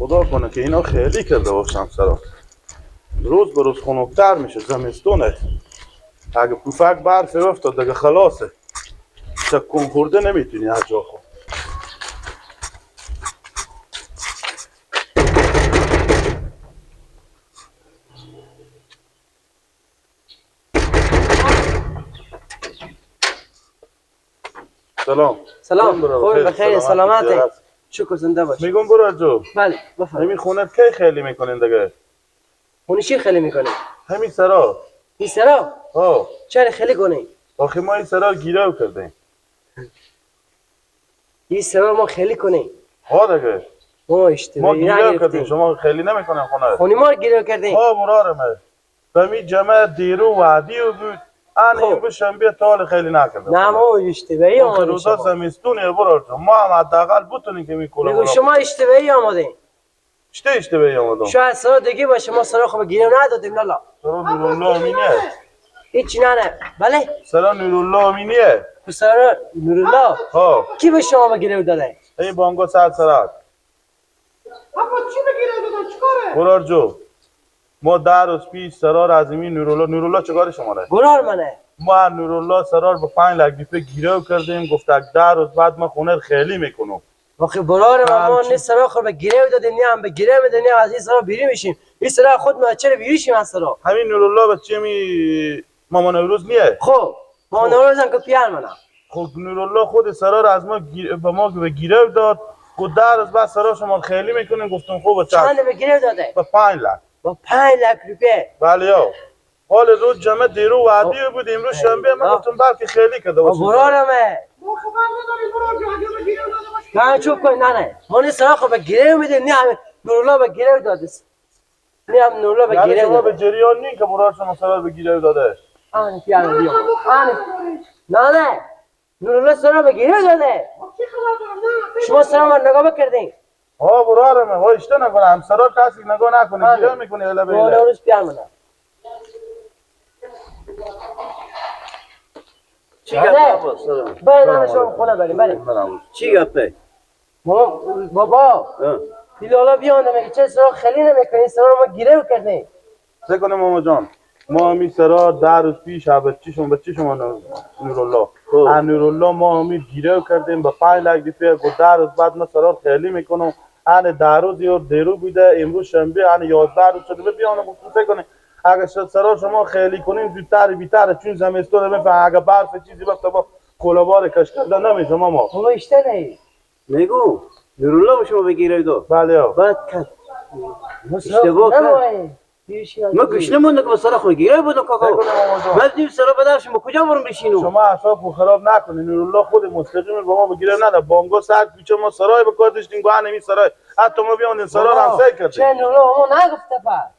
خدا کنه که اینا خیلی کرده باشم سرا. روز به روز خنک‌تر میشه، زمستونه. اگه پوفک برف افتاد دیگه خلاصه. تکون خورده نمیتونی از جا خود. سلام. سلام. خوب بخیر سلامتی. شکر زنده باش. میگم برو جو. بله بفرمایید. همین خونه کی خیلی میکنین دیگه؟ خونه چی خیلی میکنین؟ همین سرا. این سرا؟ ها. چرا خیلی کنین؟ آخه ما این سرا گیرو کردیم. این سرا ما خیلی کنیم. ها دیگه. ما اشتباهی ما گیرو کردیم، شما خیلی نمیکنین خونه. خونه ما گیرو کردیم. ها برارمه. به جمع دیرو وعدی بود. آن امروز شنبه تا حال خیلی نکردم. نه ما اشتباهی آمدیم. روزا زمستونه برار جان. ما هم حداقل بتونیم که میکوله. میگم شما اشتباهی آمدین. چه اشتباهی آمدم؟ شاید سرا دیگه باشه، ما سرا خب گیرو ندادیم لالا. سرا نورالله امینیه. هیچ نه. بله؟ سرا نورالله امینیه. سرا نورالله؟ ها. کی به شما به گیرو داده؟ ای بانگو سر سرا. آقا چی به گیرو دادن؟ چیکاره؟ برار جو. ما 10 روز پیش سرار عظیمی نورالله، نورالله چیکار شما؟ برار منه. ما نورالله سرار با 5 لک روپیه گیرو کردیم، گفت 10 روز بعد ما خونه خیلی میکنم. آخه برار ما نه سرا خور به گیرو دادیم، نه هم به گیرو میدیم، نه از این سرا بیری میشیم. این سرا خود ما چرا بیری شیم از سرا؟ همین نورالله بچه می مامان نوروز نیه؟ خب مامان نوروز هم که پیار منه. خب نورالله خود سرار از ما به ما به گیرو داد، گفت 10 روز بعد سرا شما خیلی میکنیم. گفتم خب چند به گیرو داده؟ با 5 لک. با 5 لک روپیه. بله یا. حال روز جمعه دیرو وعدی بود، امروز شنبه. من گفتم بلکه خیلی کرده باشه. برارمه. ما خبر نداریم برار جو، اگه به گیرو داده باشه. نه چوب کن. نه نه. ما نه سرا خب به گیرو میدیم، نه هم نورالله به گیرو داده. نه هم نورالله به گیرو داده. شما به جریان نین که برار شما سرا به گیرو داده. آن پیار بیا. آن. نه نه. نورالله سرا به گیرو داده. چی خبر دارم؟ نه. شما سرا ما نگاه بکردین. ها برارمه، ها اشته نکنه، هم سرا کسی نگاه نکنه، گیرو میکنه الا بیله. نوروز پیار منه. چی گپه؟ سلام. بله نه شما خونه بریم بریم. چی گپه؟ بابا لالا بیان میگه چه سرا خیلی نمیکنی، سرا ما گیرو کردیم. سه کنه ماما جان. ما همی سرا 10 روز پیش بچه شما نورالله. نورالله ما همی گیرو کردیم با 5 لک روپیه. گفت 10 روز بعد ما سرا خیلی میکنم. آن 10 روز یا دیرو بوده، امروز شنبه، آن 11 روز شده. بیان گفتم سه کنه اگه سرا شما خیلی کنیم زودتر بیتر، چون زمستون بفهم اگه برف چیزی وقت با کلابار کش کردن نمیشه ماما. بابا اشته نه. میگو نورالله شما بگیره دو. بله. بعد کرد. اشتباه کرد. ما گوش نموندم که سرا خو گیره بودم کاکا. من دیو سرا بدرش ما کجا برم بشینم؟ شما اعصاب خراب نکنید. نورالله خود مستقیم با ما بگیره نده. بانگو سر کوچه ما سرای به کار داشتیم، گوه همین سرای. حتی ما بیاندیم سرا رو هم سعی کردیم. چه نورالله ما نگفته پس.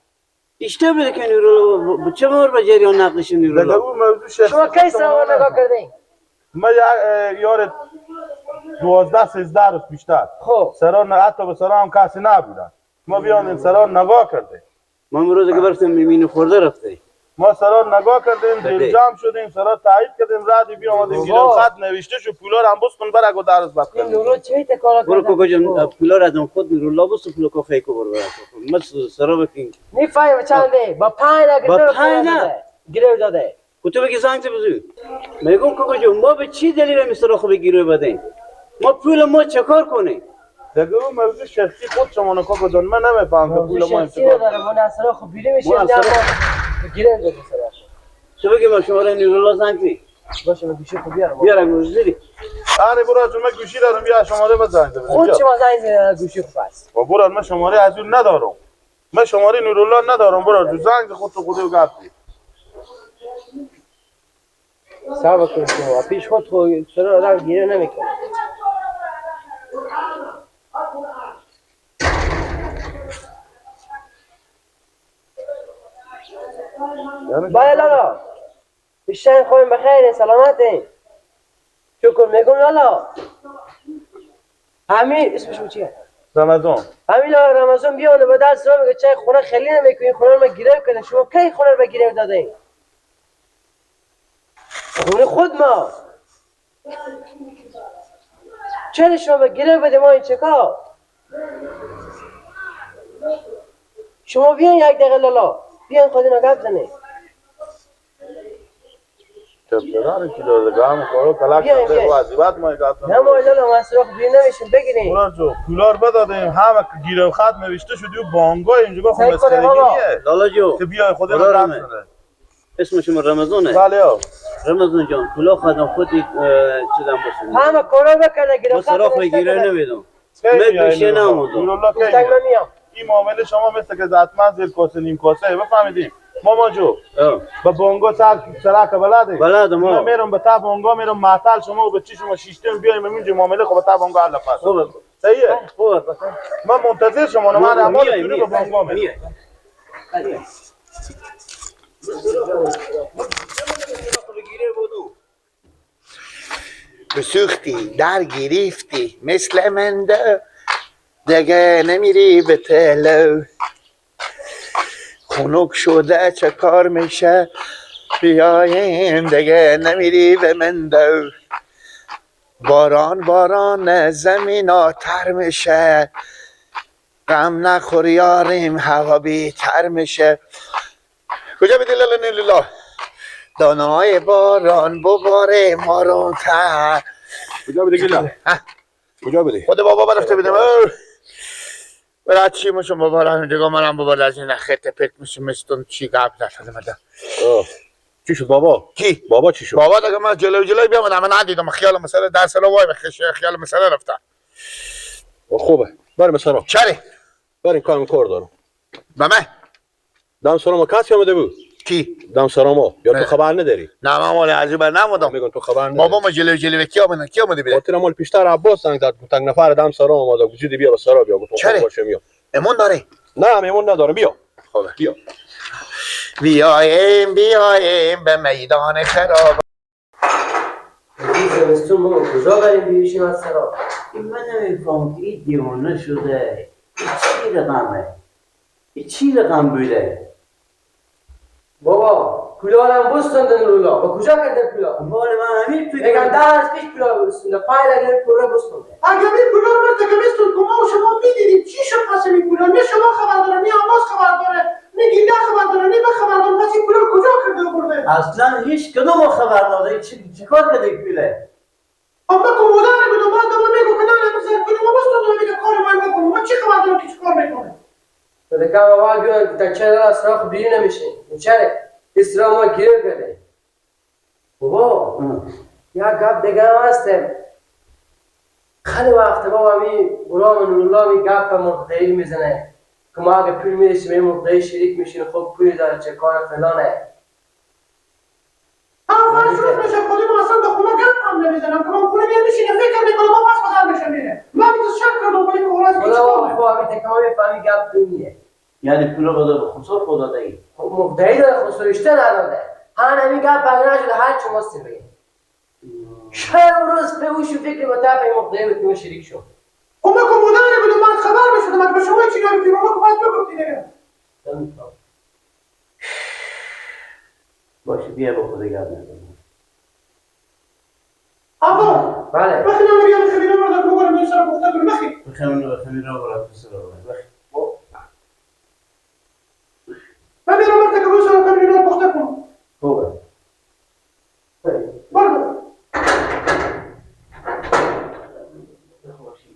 اشتباه بوده که نورالله چه مور به جریان نقلش نورالله. اون موضوع شخصی. شما کی سرا نگاه کردین؟ ما یار 12 13 روز بیشتر. خب سرا نه، حتی به سرا هم کسی نبودن. ما بیاندیم سرا نگاه کردیم. ما امروز که برفتم میمینو خورده رفته. ما سرا نگاه کردیم، دل جمع شدیم، سرا تایید کردیم، رادی بیامدیم گیرم خط نوشته شو پولا رو هم بس کن برا گو درس بس. این نورو چه تکالا کرد؟ برو کوکو جان پولا رو ازم خود نورالله بس پولا کو خیکو برو برا. ما سرا بکین. میفهمی چنده؟ با 5 لک با 5 لک گیرو داده. تو بگی زنگ بزن. میگم کوکو جان ما به چی دلیل سرا خو بگیرو بدیم؟ ما پول ما چیکار کنیم؟ دیگه اون موضوع شخصی خود شما نکاکو جان، من نمیفهم که پول ما چیکار داره. ما سرا خو بیری میشیم، نه ما گیرم داده سرا. تو بگی ما شما نورالله زنگ بزن. باشه من گوشی خو بیارم. بیارم گوشی. آره برو جون من گوشی دارم، بیا شماره بزن. خود شما زنگ زدن گوشی خو بس. با برو من شماره از اون ندارم. من شماره نورالله ندارم برو جو زنگ خود تو خودو گفت. صبر کن شما پیش خود خو سرا آدم گیره نمیکنه. بله لالا بیشتر خواهیم بخیر سلامتی شکر میگم لالا. همین اسمش چیه؟ رمضان. همین لالا رمضان بیانه به درس را میگه چه خونه خیلی نمیکنی، خونه رو گیره کنه. شما کی خونه رو به گیره دادین؟ خونه خود ما. چرا شما به گیره بده ما این چکار؟ شما بیاین یک دقیقه لالا بیاین خود اینا گپ زنید. چه کی داره گام کارو کلاک کرده و عذیبت ما گپ. نه ما لالا ما سراغ بیرون نمیشیم بگیریم. پولار جو پولار بدادیم همه گیره خط نوشته شد و بانگای اینجا خو مسخرگی نیه. لالا جو که بیای خود ما گپ. اسم شما رمضانه؟ بله. رمضان جان پولا خودم خودی چیزم باشم. همه کارا بکنه گیره خط. سراغ گیره نمیدم. من پیش نموندم. این معامله شما مثل که حتما زیر کاسه نیم کاسه بفهمیدیم. ماما جو با بانگا سرک بلده؟ بلدم. من میرم به تا بانگا میرم معطل شما و به چی شما شیشتم بیایم اینجا معامله خب تا بانگا حل پس. خوبه. صحیحه؟ خوبه. من منتظر شما من اول توری به بانگا میرم. بسوختی در گرفتی مثل من دیگه نمیری به تلو خنک شده چه کار میشه بیایم دیگه نمیری به من دو باران باران زمین آتر میشه غم نخور یاریم هوا بیتر میشه کجا بدی لالا لالا دانای باران بباره مارون تر کجا بدی گیلا؟ کجا بدی؟ خود بابا برفته بدم برای چی میشم بابا را دیگه منم بابا از این خط پت میشم مستون چی گپ زدم مدام. چی شد بابا؟ کی؟ بابا چی شد؟ بابا دیگه من جلو جلو بیام من ندیدم خیال مسئله در سلا وای خیال مسئله رفته. خوبه بریم سرا. چرا؟ بریم کارم کار دارم. به من؟ دم سرا ما کسی آمده بود؟ کی؟ دم سرا ما یا تو خبر نداری؟ نه من مال عجیب نمودم. میگم تو خبر نداری. بابا ما جلو جلو کی آمدن؟ کی آمده بیره؟ خاطر مال پیشتر عباس زنگ زد تنگ نفر دم سرا آمده وجود بیا به سرا بیا گفتم چرا؟ باشه میام. امون داره؟ نه امون ندارم بیا. خوبه بیا. بیایم بیایم به میدان خراب. زمستون ما کجا بریم بیشیم از سرا؟ من نمیفهم که این دیوانه شده. این چی رقمه؟ این چی رقم بوده؟ بابا پولارم بستنده نورولا با کجا کرده پولا؟ مال من همین فکر میگم 10 روز پیش پولا بستنده 5 لگه پولا بستنده. اگه می پولا رو برده که بستون که ما و شما میدیدیم چی شد پس این پولا؟ نه شما خبر داره نه عباس خبر داره نه گیله خبر داره نه من خبر دارم. پس این پولا رو کجا کرده برده؟ اصلا هیچ کدوم خبر نداره. چی کار کرده این پوله؟ اما که مادر بدو من دارم میگم که نه نه پول ما بستنده میگه کار ما بکنه. ما چی خبر دارم که چیکار میکنه؟ بده اول بیا تا چرا از راه بیرون نمیشین؟ چرا؟ اسرا ما گیر کرده. بابا یا گپ دیگه هم هسته. خیلی وقت بابا می غلام نورالله می گپ مرغداری میزنه که ما اگه پول میرسیم این مرغداری شریک میشین خب پول داره چه کار فلانه. هم فرض میشه خودی ما اصلا به خونه گپ هم نمیزنم که من خونه میام میشینه فکر میکنه ما پس بدل میشه میره. من میگم شک کردم ولی که خلاص خدا بابا می تکامل فهمی گپ دنیه. یعنی پول رو بده به خسرو خدا دهی. خب مقداری داره خسرو اشته نداده. هر همین گپ بگه نشده هر چی ماستیم بگه. شب روز به اوش و فکر با طرف این مقداری بود که شریک شد. خب من که مادر بدم من خبر میشدم اگه به شما چی نگفتیم ما که باید بگفتیم دیگه. باشه بیا با خود گپ نزن. آقا بله بخی من بیام خبیر رو دارم بگم من سر گفته کنم بخی. بخی من خبیر رو برات سر بخی. من میرم مرتکب روز رو کمی رو پخته کنم. خوبه. برو.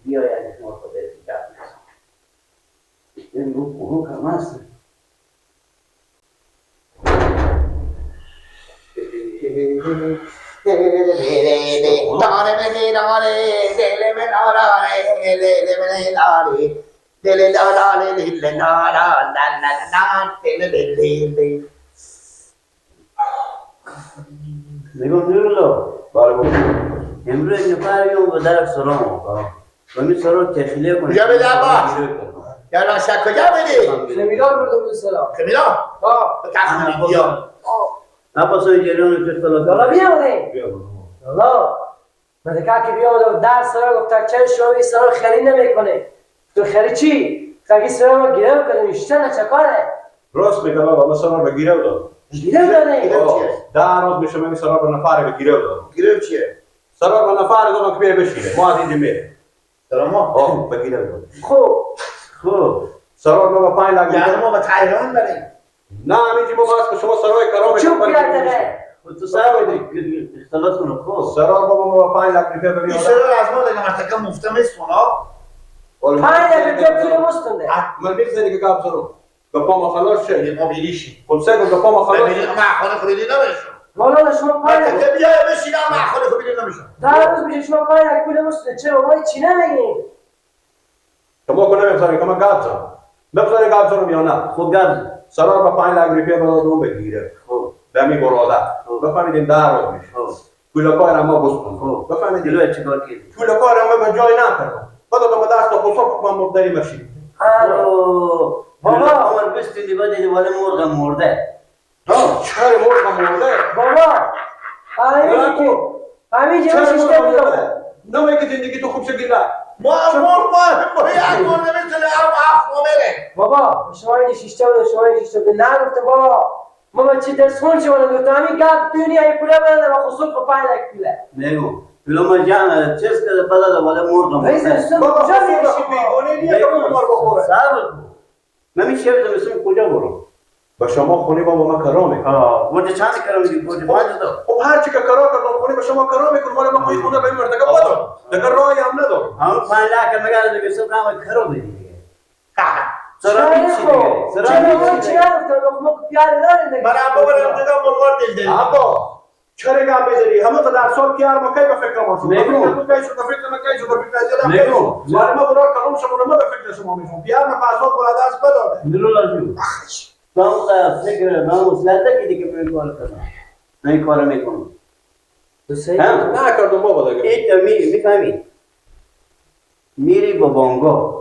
بیا یعنی شما خود گپ نزن. این رو کم هست. میگم نورالله. بله بابا. امروز یک نفر میام به در سلام و می سرا تخلیه کنه. کجا بدی عباس؟ یا ناشا کجا بدی؟ خمیرا برده بود سلام. خمیرا؟ آه. تخلیه بیا. عباس های جریان تو اختلاف. لالا بیا بودیم. لالا من که بیا بودم در سرا گفت چرا شما این سرا خرید نمیکنه؟ تو خرید چی؟ خرید سرا ما گیره کنیم بیشتر نه چه کاره؟ راست میگه بابا من سرا به گیره دادم. گیره دادی؟ 10 روز میشه من سرا به نفر به گیره دادم. گیره چیه؟ سرا به نفر دادم که بیا بشینه. ما از اینجا میره. سلام آه به گیره دادم. خب خب سرار ما با 5 لک یعنی ما به تهران بریم. نه همینجی ما بس که شما سرای کرام چوب بیاد. تو سر اختلاط کنه. خب سرار بابا ما با 5 لک روپیه ببین. این سرار از ما دیگه مرتکه مفته میستون ها. 5 لک روپیه پول مستونده. من میزنی که گپ زدم. گپا ما خلاص شد. ما بیریشی. خب سه گپا ما خلاص. ما خانه خریدی نمیشم. والا شما 5 لک بیا بشینم ما خانه خریدی نمیشم. 10 روز میشه شما 5 لک پول مستونده. چرا ما چی نمیگین؟ شما کو نمیذاری که من گپ زدم. نمیذاری گپ زدم یا نه؟ خب گپ زد. سرار با 5 لک روپیه بدادم بگیره. خب دمی براده. بفهمیدیم 10 روز میشه. پول کار ما بستون. بفهمیدیم پول چیکار کردی؟ پول کار ما به جای نکردم. بدادم دست خسرو من مردری مشی. الو بابا عمر بستونی بعد ولی مرغ مرده. ها چرا مرغ مرده؟ بابا همین که شیشته بودم. نه که زندگی تو خوب شد نه. ما مرغ ما یک مرغ نمیتونه هم هفت بره. بابا شما این شیشته بود شما این شیشته بود نگفته بابا ما بچه درس خون شما نگفتم همین گپ دنیا این پوله بدن و خسرو خو 5 لک پوله. نگو پوله ما جمع چیز کرده بدل ولی مرغ مرده. بابا کجا میشی بیگانه نیه که مرغ بخوره. صبر کن. من میشه بدم کجا برم؟ با شما خونه بابا ما کرا میکنم. برج چند کرا میدی؟ برج 5 تا. خب هر چی که کرا کردم خونه به شما کرا میکنم ولی ما خونه به این مرتکه بدم. دیگه راهی هم ندارم. هم 5 لک مگر دیگه صبح هم کرا بدی دیگه. سرا چی دیگه؟ سرا چی نگفتم ما پیار نداریم دیگه. من ابا برم دیگه مرغار دل دل. ابا چرا گپ می‌زنی؟ همه تا در سال پیار ما کی به فکر ما شد؟ نگو. کی شد فکر ما کی شد فکر زیاد نگو. ولی ما برای کلام شما ما به فکر شما میشم. پیار ما پاسخ بلد است بداده. نورالله من فکر من مسلطه که دیگه من کار کردم. من کار میکنم. نه کردم بابا دیگه. این میفهمی؟ میری با بانگا.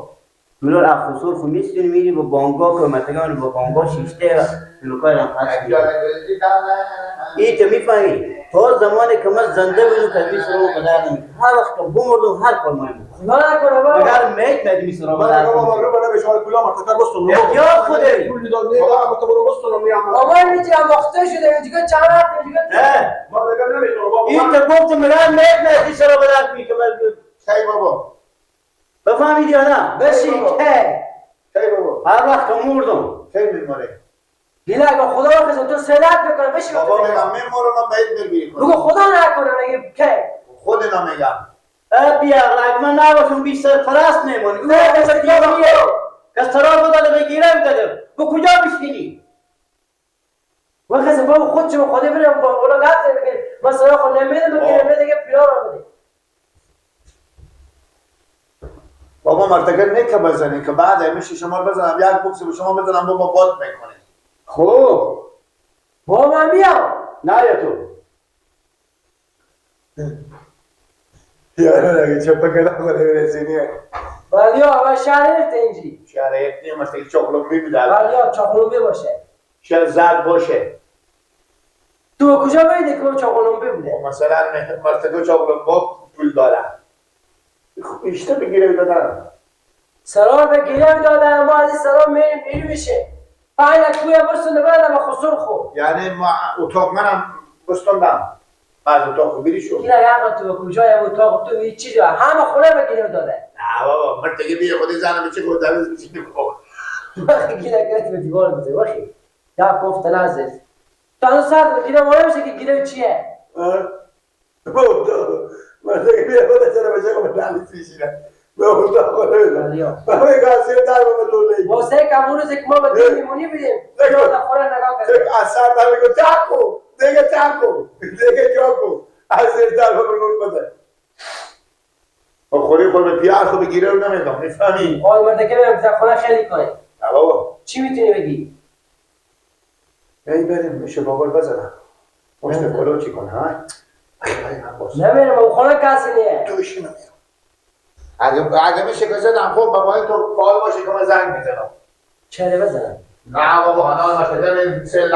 دلار از خسرو خو میستونی میری با بانگا که متگان با بانگا شیشته لوکای هم پس می‌کنی. این تو میفهمی؟ تا زمانی که من زنده بودم که میسرم قدر نمی‌کنم. هر وقت که بمردم هر کار مهم. خدا نکنه بابا. مگر میت میت میسرم قدر. بابا بابا رو به شما پولا مرتکر بستون. احتیاط خودی. پول داد نه بابا تو برو بستون میام. بابا میگه مخته شده اینجا چند وقت اینجا. نه. ما دیگه نمیتونم بابا. این تو گفت مگر میت میت میسرم قدر می‌کنم. کی بابا؟ بفهمیدی یا نه؟ بشین کی؟ کی بابا؟ هر وقت که مردم. کی میماره؟ گیله اگه خدا بخواد تو سلات بکنه بشین. بابا میگم میمورم من باید میبینی. بگو خدا نکنه میگه کی؟ خود اینا میگم. بیا اگه من نباشم بی سرپرست نمیمونی. نه بس دیگه که سرا بدل بگیرم دادم. به کجا بشینی؟ وقتی بابا خودش به خدا برم با اولا گفت بگه من سرا خود نمیدم بگیرم دیگه پیرا رو بده. بابا مرتکه نه که بزنی که بعد همیشه شما بزنم یک بوکس به شما بزنم بابا باد میکنه. خب بابا من میام. نه یا تو یارو نگه چه پکه نخوره برسینیه. ولی ها شهر اینجی شهر نیه مثل چاقلومبی بوده. ولی ها چاقلومبی باشه شهر زرد باشه. تو کجا بایده که چاقلومبی بوده؟ مثلا مرتکه چاقلومبا پول دارن اشته بگیره دادن سرار به گیره دادن. ما از این سرار میریم بیرون میشه 5 لک پول برسونده بعدم خسرو خو. یعنی ما اتاق منم بستوندم از اتاق بیری شد. گیره آقا تو کجای اتاق تو هیچ چیزی همه خونه به گیره داده. نه بابا مرتگی بی خودی زنم چه گفت درویز می‌چینی بابا. گیره گرفت به دیوار بزنی وخی یا گفت نازل تا سر گیره ما نمیشه که گیره چیه. بابا مرتگی بی خودی زنم چه گفت درویز می‌چینه. واسه که امروز که ما به دل میمونی بدیم دیگه خونه نگاه کردیم اثر داره که تاکو دیگه تاکو دیگه چاکو از زیر در بگو بده خوری خود به پیار خود بگیره رو نمیدم میفهمی؟ آی مرده که میرم خونه خیلی کنه. نه بابا چی میتونی بگی؟ ای بریم میشه بابا بزنم مشت پلو چی کنه ها؟ نمیرم خونه کسی نیه تو بشین نمیرم. اگه میشه که زدم خب بابای تو فعال باشه که من زنگ میزنم. چرا بزنم؟ نه بابا نه نشده 3 لک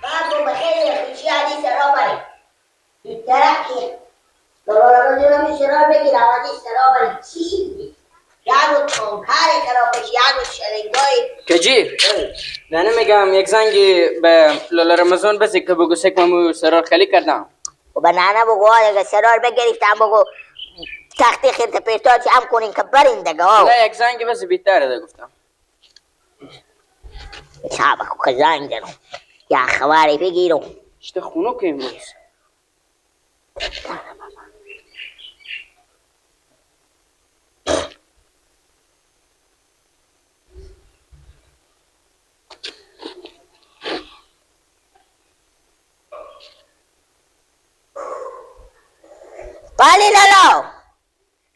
بعد بخیر خوشی علی سرا بری طرف که دوباره رو میشه را بگیرم علی سرا بری چی؟ یک روز تانکر خراب میشه، یک روز شلنگای. کجی؟ نه نمیگم یک زنگی به لالا رمضان بزی که بگو سک مامو سرار خالی کردم. و به ننه بگو دیگه سرار بگرفتم بگو تختی خیرت پیرتا هم کنین که برین دیگه. نه یک زنگی بزی بیتره ده گفتم. شب که زنگ زنم یا خبری بگیرم. اشته خونو که امروز بله لالا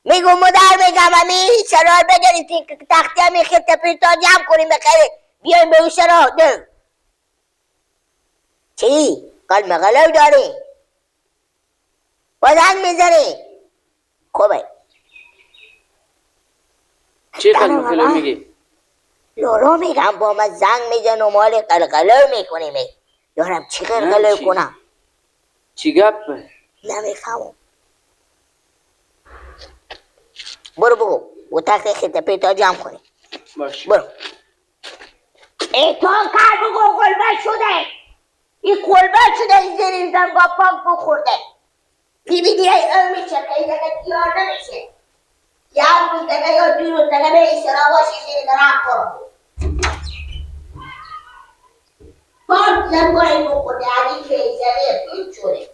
میگم مادر میگم همی سرار بگیریم که تختی همی خیرت پیرتا جمع کنیم بخیر بیایم به اون سرار. ده چی؟ قلب مغلو داری؟ با زنگ میزنی؟ خوبه. چی قلب مغلو میگی؟ لالا میگم با من زنگ میزن و مال قلقلو میکنیم. دارم چی قلقلو کنم؟ چی گپه؟ نمیفهمم. برو بگو و تخت خیرت پیرتا جمع کنیم. باش برو. ایتان کر بگو قلبه شده. این کلبه شده این زیر زنگا پاک بخورده. میبینی ای ام میشه که این دیگه تیار نمیشه. یک روز دیگه یا دو روز دیگه به این سراغاش زیر درخت کنم. پاک زنگا این بخورده از این که این زیر پیر شده.